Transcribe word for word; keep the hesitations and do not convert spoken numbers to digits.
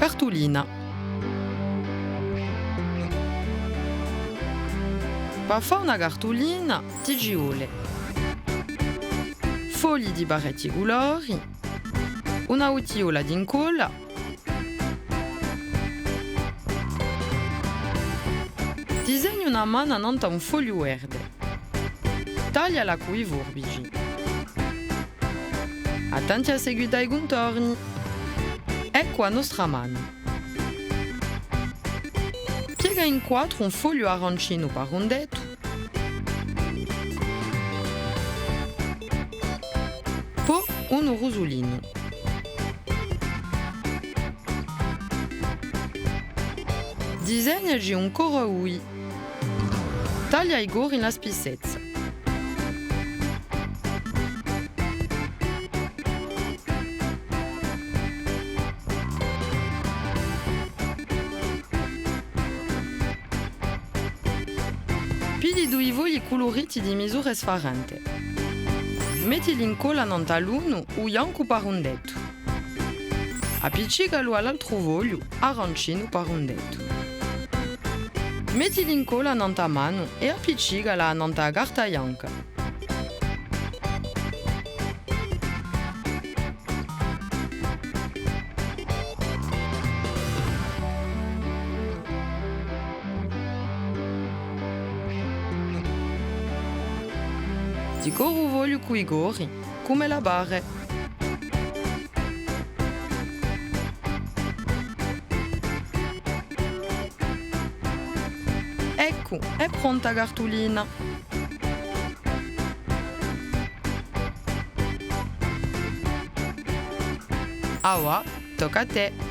Cartulina. Pà fà una cartulina ti ci vole fogli di parechji culori, una buttigliola d'incolla. Disegna una mana nant'à un fogliu verde. Tagliala cù i forbici. Attenti à seguità i cuntorni. Eccu a nostra manu. Piega in quattru un fogliu arancinu par un dettu, po unu rusulinu. Disegnaci un cori. Taglia i cori in la spissezza. Pigli dui fogli culuriti di misure sfarente. Metti l'incolla nant'à l'unu, u biancu par un dettu. Appiccicalu à l'altru fogliu, arancinu par un dettu. Metti l'incolla nant'à a manu è appiccicala nant'à a carta bianca. Dicora u fogliu cù i cori, cum'ella pare. Eccu, hè pronta a cartulina. Avà, tocca à tè.